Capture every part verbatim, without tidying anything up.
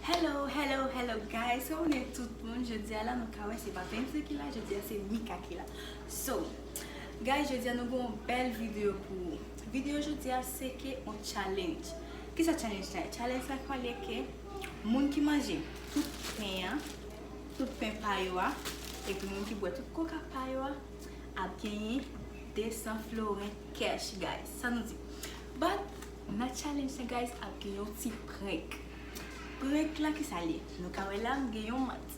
Hello, hello, hello guys. Kòman nou ye tout moun? Jodi a la nou ka wè se pa Penty ki la, jodi a se Mika ki la. So, guys, jodi a nou gen yon bèl videyo pou ou. Videyo jodi a se ke yon challenge. Kisa challenge sa ye? Challenge sa pral ye ke moun ki manje tout pen an, tout pen pa yo a, epi moun ki bwè tout koka pa yo a, ap genyen de san floren cash, guys. Sa nou di? But nan challenge sa, guys, ap gen yon ti prank. Prank la, kisa l ye? Nou ka wè la, m gen yon mant.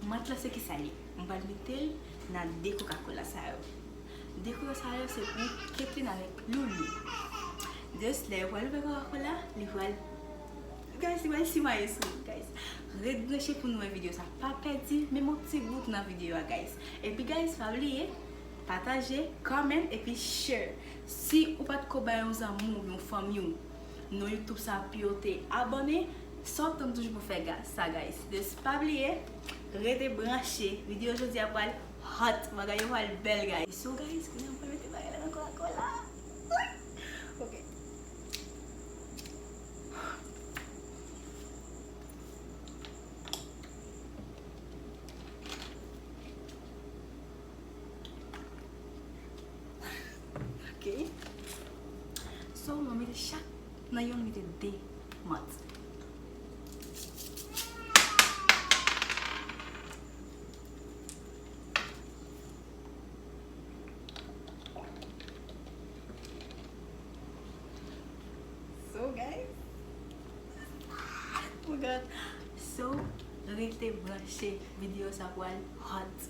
Mant la, se kisa l ye? M pral mete l nan de Coca-Cola sa yo. De Coca sa yo, se pou Ketlin avèk Loulou. Just lè yo pral ouvè Coca-Cola, li pral Guys, li pral simaye sou nou, guys. Ret branche pou nou wè videyo sa. Pa pèdi menm yon ti bout nan videyo a, guys. Epi, guys, pa bliye, pataje, comment, epi share. Si ou pa t ko bay yon zanmi w, yon fanmi w, non YouTube sa pou yo te abòne, sa w ap tann toujou pou fè ga-, sa, guys. Just pa bliye, rete branche. Videyo jodi a pral hot. Bagay yo pral bèl, guys. So, guys, kounye a m pral mete bagay la nan Coca-Cola. Ok. Ok. So, mwen mete chak nan youn, mete de mant. So, guys. Oh my God. So, rete branche. Videyo sa pral hot.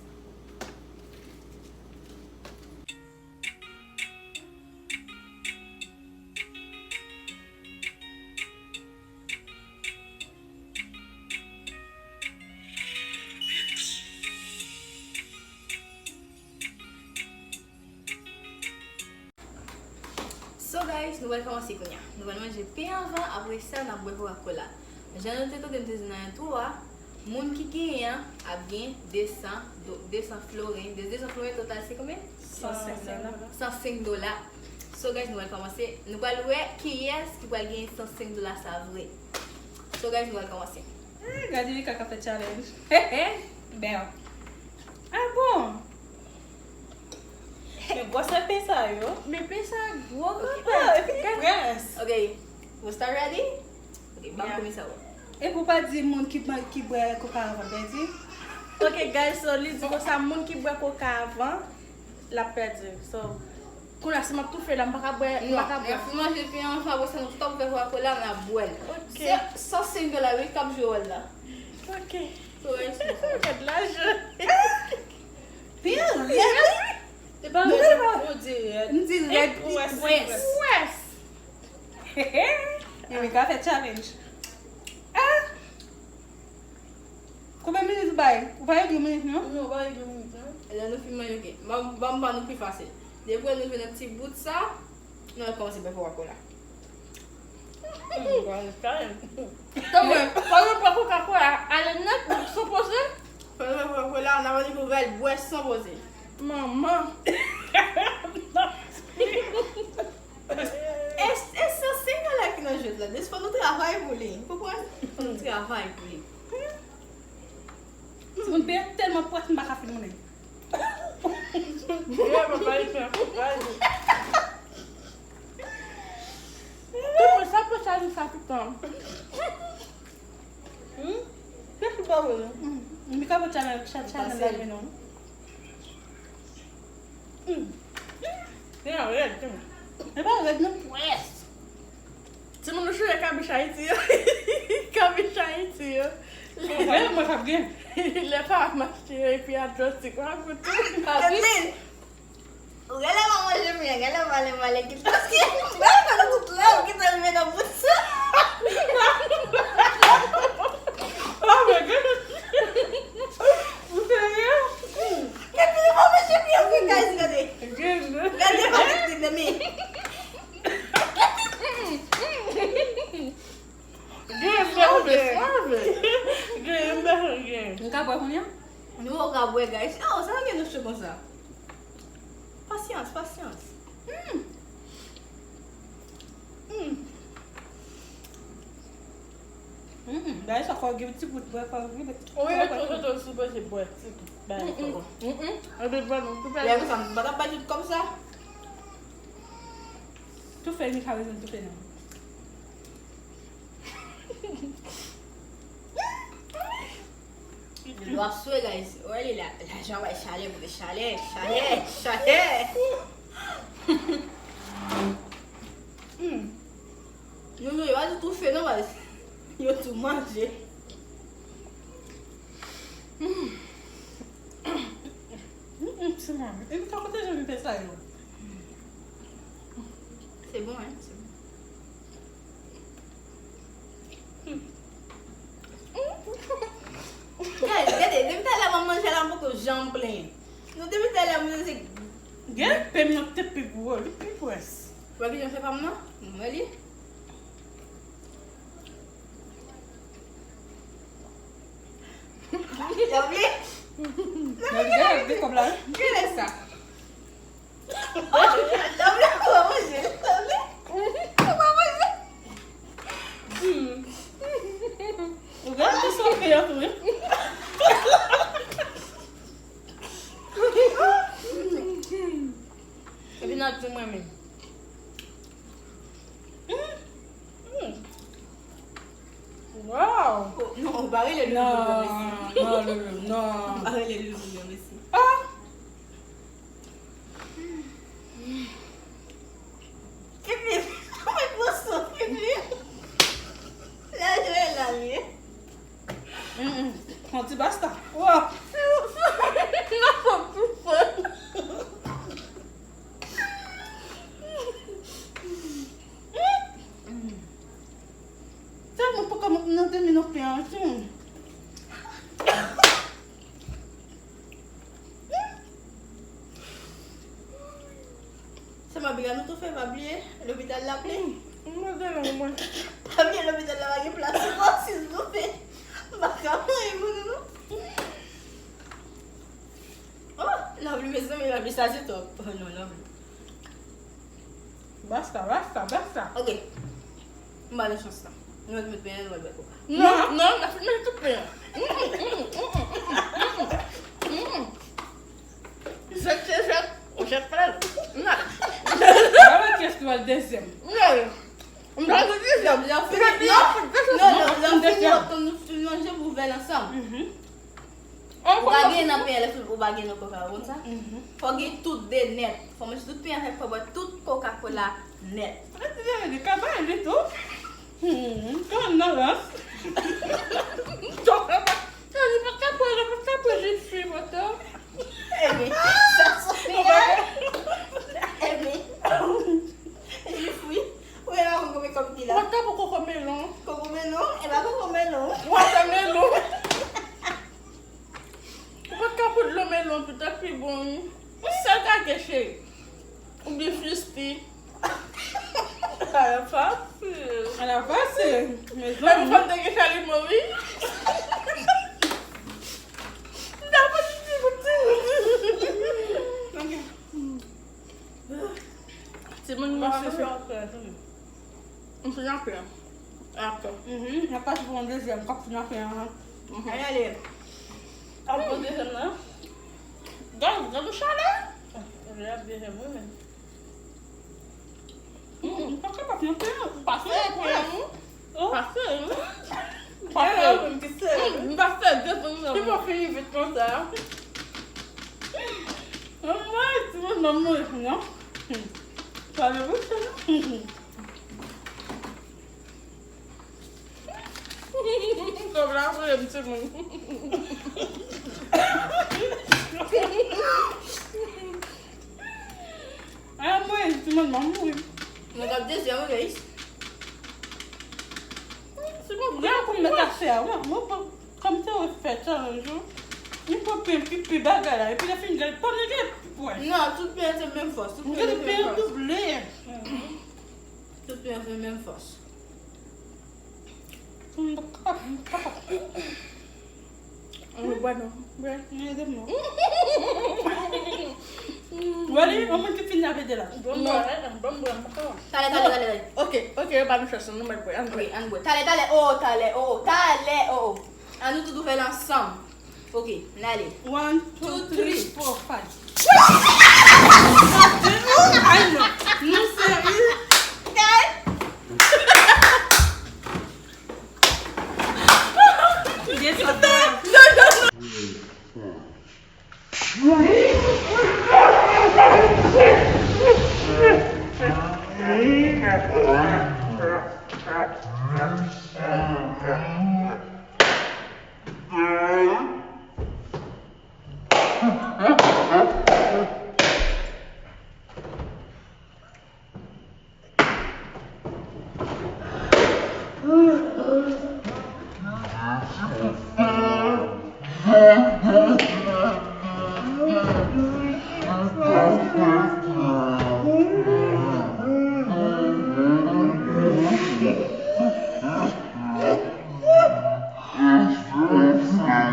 So guys, nou pral kòmanse kounye a. Nou pral manje pen anvan, apre sa n ap bwè Coca-Cola. Jan nou te tande m te di nan entwo a, moun ki genyen an ap gen de san do-, de san floren. De, de san floren total se konbyen? San senk dola. San senk dola. So guys, nou pral kòmanse. Nou pral wè kiyès ki pral genyen san senk dola sa vre. So guys, nou pral kòmanse. Ah, gade Mika k ap fè challenge. Bèl. Ah bon? Men gwosè pen sa yo. Men pen sa gwo, kanmenm. Ah, epi li près. Ok. Rosta ready? Ok, ban m koumisa ou. Epi w pa di moun ki, ki bwè koka anvan pèdi? Ok, guys, so li di konsa moun ki bwè koka anvan, l ap pèdi. So, kounye a, si m ap toufe la, m pa ka bwè, m pa ka bwè. Non, lè fin manje pen an, apre sa, nou tout ap ouvè Coca-Cola, n ap bwè l. Ok. Se san senk dola, wi, k ap jwe wòl la. Ok. So, guys, nou fè. Gad lajan. Pen an rèd, wi. Se pa rèd, pou di rèd. M di rèd, li pwès. Pwès. Mika fè challenge. Ah! Konbyen minit ou bay? Ou pa gen minit, non? Non, ou pa gen minit, non. Lè nou fin manje, ok. Ban m, ban m ba nou pi fasil. Depi nou jwenn nan ti bout sa, nou al kòmanse bwè Coca-Cola. Hmm, bon, sa, tanpri, fò nou bwè Coca-Cola, ale nèt, san poze. Fò nou bwè Coca-Cola, n ap annik ouvè l, bwè san poze. Manman. E, e san senk dola ki nan jwèt la, just fò nou travay pou li. Ou konprann? Fò nou travay pou li. Timoun, pen an tèlman pwès, m pa ka fin moulen. Vrèman, pa li fè anfoukazi. Tout moun, sa pou challenge sa tout tan. Hmm? Kèk ki pa vre? Hmm. Mika pou challenge, cha-, challenge la, non. Hmm. Pen an rèd, pen an. E pa rèd, non, pwès. Timoun, nou chire kabich Ayiti yo. Kabich Ayiti yo. Lè mwen k ap gen. Lè pa mache epi atlantik, w ap goute. Kabich. Ou genlè pa manje pen an, genlè vale vale kit. Paske, mwen pa nan tout la, ou gentan rive nan bout sa. Oh my God. Ou serye? Gade, li pa manje pen an, guys, gade. Gade pa manje pen an, men. Gen, gen, gen. Gen, gen, gen. Nou ka bwè kounye a? Nou ka bwè, guys. Oh, sa pa gen nou cho konsa. Pasyans, pasyans. Hmm. Hmm. Mm, bagay sa fò gen ti gout bwè, fò gen ti... Wi, yo tou, yo tou sipoze bwè ti gout bagay sa. Epi bwè nou tou... Lè sa m pa t ap bay tout kòb sa. Toufe, li ka bezwen toufe non. Dlo ap swe, guys. Wè li la. Lajan bay chalè, pote chalè, chalè, chalè. Hmm. Yo, yo, yo pa di toufe non, guys. Yo tou manje. Hmm. Mm, mm, ti mami. Epi ka kote jan m fè sa yo? Se bon, hein? Se bon. Guys, gade, depi talè m ap manje la, m poko janm plenyen. Nou depi talè m se... Gen pèm nan te pi gwo, li pi pwès. Wè kijan fè pa m nan? Mwen li. Lovely. Gade, gade kòb la, wi. Gade sa. Lovely, ou pa manje. Lovely, ou pa manje. Hmm. Ou gade ti sofi an tou, wi. Epi nan di mwen menm. Hmm. Hmm. Wow! Oh, non, ou pa rele Loulou non, mèsi. Non, Loulou, non. Ou pa rele Loulou non, mèsi. Ah! Pipi, mwen gwo sou pipi. La jwe la, wi. Mm, mm. Yon ti basta. Wow! Nan fò pi fò. Tèlman poko nan demi nan pen an, ti moun. Sa m ap di la, nou toufe, pa bliye, lopital la plen. M mande non mwen. Pa bliye, lopital la pa gen plas ankò, silvouplè. M pa ka manje pou nou, non. Oh, Lovely, mezanmi, Lovely, sa se twòp. Oh non, Lovely. Basta, basta, basta. Ok. M ba nou chans la. Nou mèt met penyen, nou mèt bwè koka. Non, non, non, m ap fin manje tout penyen. Mm, mm, mm. Jèt, jèt, jèt. Ou jèt pa l. Non. Gade kiyès ki pral dezyèm. Non. M pral dezyèm. Lè w fini, non, non, lè w fini, w ap tann nou fin manje pou ouvè l ansanm. Mhm. Ou pa gen nan penyen, lè fini ou pa gen nan koka, ou konn sa? Mhm. Fò gen tout de nèt. Fò manje tout penyen avèk fò bwè tout Coca-Cola nèt. Sa ti vle di ka bay li tou. Hmm, konn nan rans. Sa li pa ka pran, li pa ka pran jus fwi, moto. Ebyen, sa sou li a. Ebyen, jus fwi. Ou e la konn konbyen kòb ki la? Ou pa ka pran kokomelon. Kokomelon? E pa kokomelon. Watamelon. Ou pa ka pran dlo melon tou, ta pi bon. Ou sèl ka gen cheri. Oubyen fisti. Ala fasil. Ala fasil. Mezanmi. Menm fanm te gen chalimo, wi. M ta pran ti gout, ti gout. Ok. Timoun mwen se fè. M fin apre. Apre. Mhm. N ap pase pou yon dezyèm kòk fin apre an. Mhm. Ay ale. Al pou dezyèm nan. Gad, gad ou chalè. Lè ap dezyèm wi men. Mm, m pa kapab nan pè an. Pase pou la, non? Oh. Pase, wi. Pase. Gade ou menm ki sere. Mm, m pase dezyèm nan. Ki bon fini vit konsa. Anmwey, ti moun nan mouri, non? Hmm. Pale bouch, non? Kòb la voye m timoun. Ay, mwen, timoun, m ap mouri. Mwen ap dezyèm, guys. Timoun, mwen pou mèt afè a, mwen, mwen pou, kòm se ou fè challenge ou, mwen pou pi, pi, pi bagay la, epi lè fini, gade, pa m gen pi pwòch. Non, tout peyi se menm fòs, tout peyi se menm fòs. Double. Tout peyi se menm fòs. Mwen bwè non. Bwè. Mwen ede m non. Wè li, yon moun ki fin avede la. Bon, bon, bon, bon, bon. Talè, talè, talè, talè. Ok, ok, yo ba nou chans, nou mèt bwè, ann bwè. Wi, ann bwè. Talè, talè, o, o, talè, o, o, talè, o, o. Ann nou tout ouvè l ansanm. Ok, n ale. One, two, three, four, five. Ay non, nou serye? Kay? Desann. Non, non, non.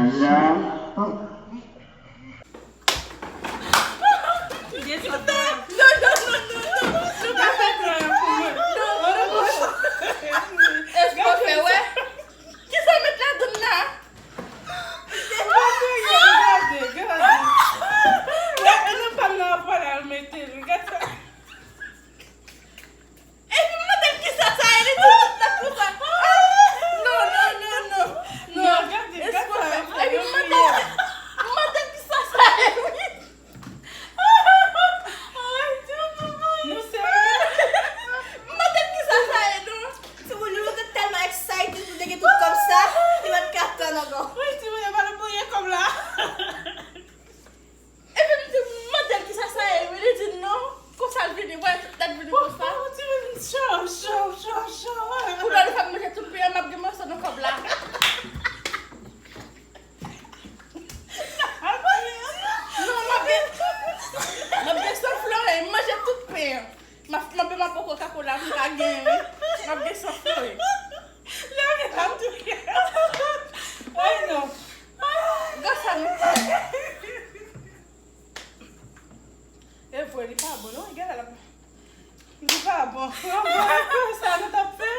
Desann. Non, non, non, non, non. Nou pa fè plan pou mwen. Non, non, non. Èske w fè wè? Kisa w met ladann la? Gade, gade. Gade, e nan pam nan apre la, yo mete l. Gade sa. Epi m mande l kisa sa ye, li di tout nèt konsa. Non, non, non, non. Non, gade, gade sa. Epi m mande l, m mande l kisa sa ye, wi. Ay, Dye mwen. Nou serye? M mande l kisa sa ye, non. Timoun yo te tèlman excited pou te gen tout kòb sa, li pa t ka tann ankò. Wi, timoun yo pa t ap voye kòb la. Epi m di, m mande l kisa sa ye, wi, li di non. Konsa l vini, wè, tout nèt vini konsa. Pou lè nou fè m manje tout pen an, m ap gen mòso nan kòb la. Non, m ap gen, m ap gen san floren, m manje tout pen an. M ap, m ap, m ap poko kakola, m ka gen, wi. M ap gen san floren. Lè m ap touye. Ay, non. Gad sa nou fè. E vre, li pa bon, non, gade la. Li pa bon. Yon bon repo sa nou t ap fè.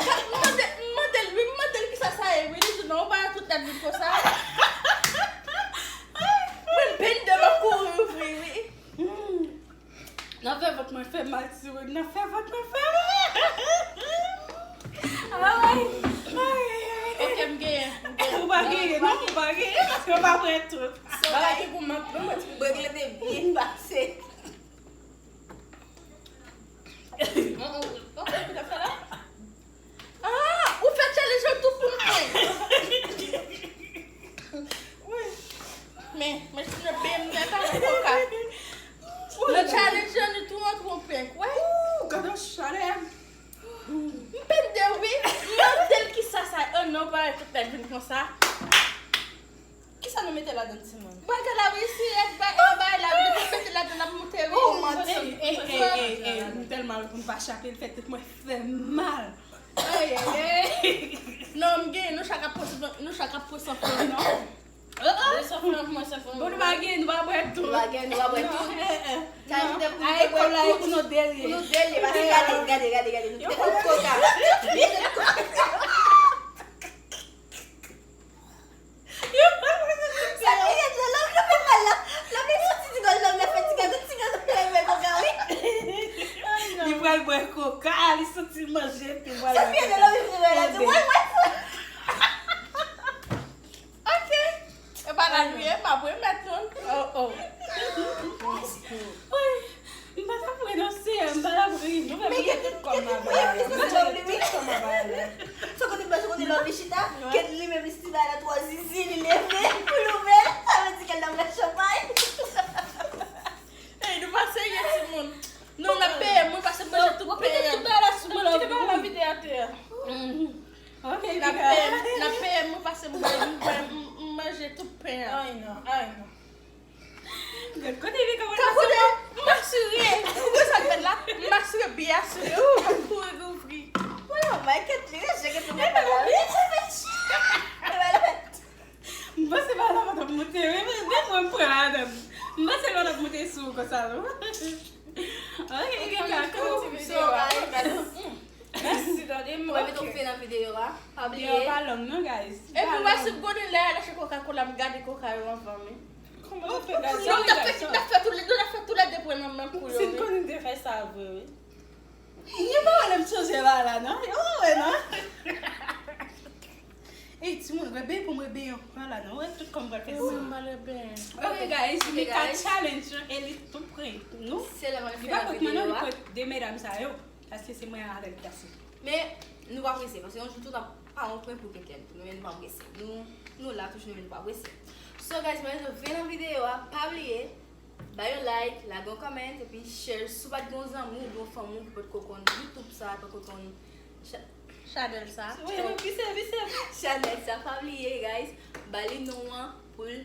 M mande, m mande l, wi, m mande l kisa sa ye, wi, li di non, ou pa wè tout nèt vin konsa. Mwen bende m ap kouri ouvri, wi. Nan fè vant mwen fè mal, ti moun. Nan fè vant mwen fè mal. Ay, ay, ay. Ok, m genyen, m genyen. Ou pa genyen, non, ou pa genyen, paske ou pa pran tout. Bagay ki pou mwen, pou mwen, ti moun. Mwen regle byen pase. Ou fè challenge yo tou pou mwen. Wi. Men, men si nou byen mwen pa nan koka. Nan challenge yo nou tou antre yon prank, wè. Ou gade yon chalè. M pende wi. M mande l kisa sa. Oh non, pa tout nèt vin konsa. Kisa nou mete ladan, timoun? Bwè kalawi, sirèt, bay, oh, bay la, nou mete ladan, l ap moute, wi. Oh, manti. Ey, ey, ey, ey, ey, m tèlman ri pou m pa chape, l fè tèt mwen fè mal. Ay, ay, ay. Non, m gen, nou chak ap pran, nou chak ap pran san flan, non. Oh, oh. San flan pou mwen, san flan pou mwen. Bon, nou pa gen, nou pa bwè tout. Nou pa gen, nou pa bwè tout. Non, eh, eh. Sa vle di pou nou te bwè tout. Pou nou delye. Pou nou delye, paske gade, gade, gade, gade. Nou te tout koka. Sa ki ret la, love, love fè mal la. Love, li soti ti gòl, love, li fè ti gòl, ti gòl, love, li fè koka, wi. Li pral bwè koka, li soti manje, epi l pral bwè koka. Sa fè love, li fè mal la, di, wè, wè, wè. Ok. E pa la nou ye, m ap remèt nou. Oh, oh. Wi. M pa t ap ri non, Seyè, m pa t ap ri. Nou fè m bliye tout kòb m ap bay la. Bliye tout kòb m ap bay la. Sa konnen baz, sa konnen lè li chita, kèt li menm li stil bay la twò zizi, li leve, pou l ouvè, sa vle di kèt la pran chanpay. Ey, nou pa serye, timoun. Non, n ap peye, mwen pase manje tout peye. Kite tout bagay la sou mwen, kite bagay la vide atè. Ok, n ap peye, n ap peye, mwen pase mwen, mwen, mwen manje tout pen an. Ay non, ay non. Gad kote li kòmanse. Gad kote, m asire. Ou konn sa k fèt la? M asire, byen asire. Ou, m ap kouri ouvri. Wala, bay kèt li, rete kèt li. E pa la, e pa la. M panse pa la pa t ap monte, wi, men de mwen m pran ladan. Konsa nou. Ok, guys, so, guys, mèsi tande m. Mwen mete w fen nan videyo a. Pa bliye. Yo pa long non, guys. Epi wè si m konnen lè a lache Coca-Cola, m gade Coca yo anvan m. Kòman w fè gade? Nou t ap fè, nou t ap fè tou lè, nou t ap fè tou lè de pran nan men kou yo. Si n konnen te fè sa vre, wi. Nye pa wè lèm chanje la la non. Yo wè non. Ey timoun, rebe pou mwen ben. Wala non, wè tout kòm pral fè sa. Mwen pral ben. Ok guys, Mika challenge lan e li tou pre. Nou. Se la mwen fè videyo a. Li pa kont mwen non, li kont de medam sa yo. Paske se mwen avèk Dassy. Men nou pa prese, paske yon jou tout ap pa yon pwen pou kèkè. Nou men nou pa prese. Nou nou la toujou men nou pa prese. So guys, mwen nou vin nan videyo a, pa bliye ba yon like, lage yon comment, epi share si w pa t gen yon zanmi oubyen yon fanmi w ki potko konn YouTube sa, potko konn chanèl sa. Chanèl sa, pa bliye guys, ba li non an pou l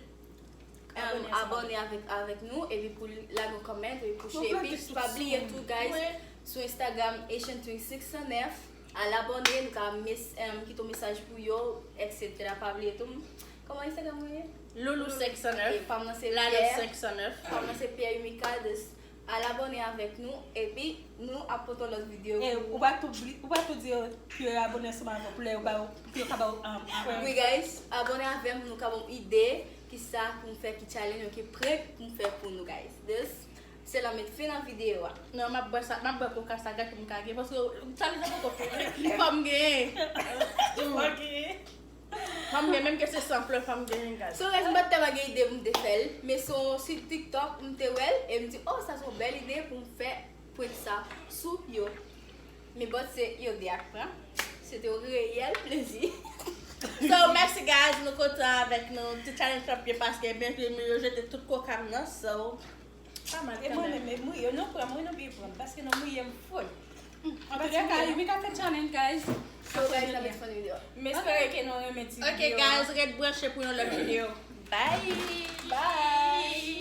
abòne avèk avèk nou epi pou l lage yon comment epi pou share epi pa bliye tou guys, sou Instagram Asian Twin six cent neuf, al abòne, nou ka kite yon mesaj pou yo, et cetera. Pa bliye tou. Kòman Instagram mwen ye? Loulou cinq cent neuf. E pa m nan se Pierre. Loulou cinq cent neuf. Pa m nan se Pierre Yumika. Al abòne avèk nou epi nou ap pote yon lòt videyo. E ou pa tou bli, ou pa tou di yo pou yo abòne ansanm avè w pou lè yo ba yo, pou yo ka ba yo um, um, wi guys, abòne avè m pou nou ka ba m ide kisa pou m fè, ki challenge, ki prank pou m fè pou nou guys. This Se la met fen nan videyo a. Non, m ap bwè sa, m ap bwè koka sa gate m ka gen paske challenge la poko fini. Fò m genyen. Fò m genyen. Fò m genyen menm ke se san flè fò m genyen guys. So guys, m pa t tèlman gen ide pou m te fè l, men se yon sou TikTok m te wè l e m di oh sa se yon bèl ide pou m fè prank sa sou yo. Men but se yo de ak pran. Se te yon reyèl plezi. So mèsi guys, nou kontan avèk nou ti challenge la byen pase byen fini, yo jete tout koka m nan so. Pa mal kanmenm. E mwen menm, e mouye, nou pran mwen, nou byen pran m, paske nou mouye m fon. Antoulèka, Yumika fè challenge, guys. So, guys, la met fen videyo. M espere ke nou renmen ti videyo. Ok, guys, ret branche pou yon lòt videyo. Bye! Bye!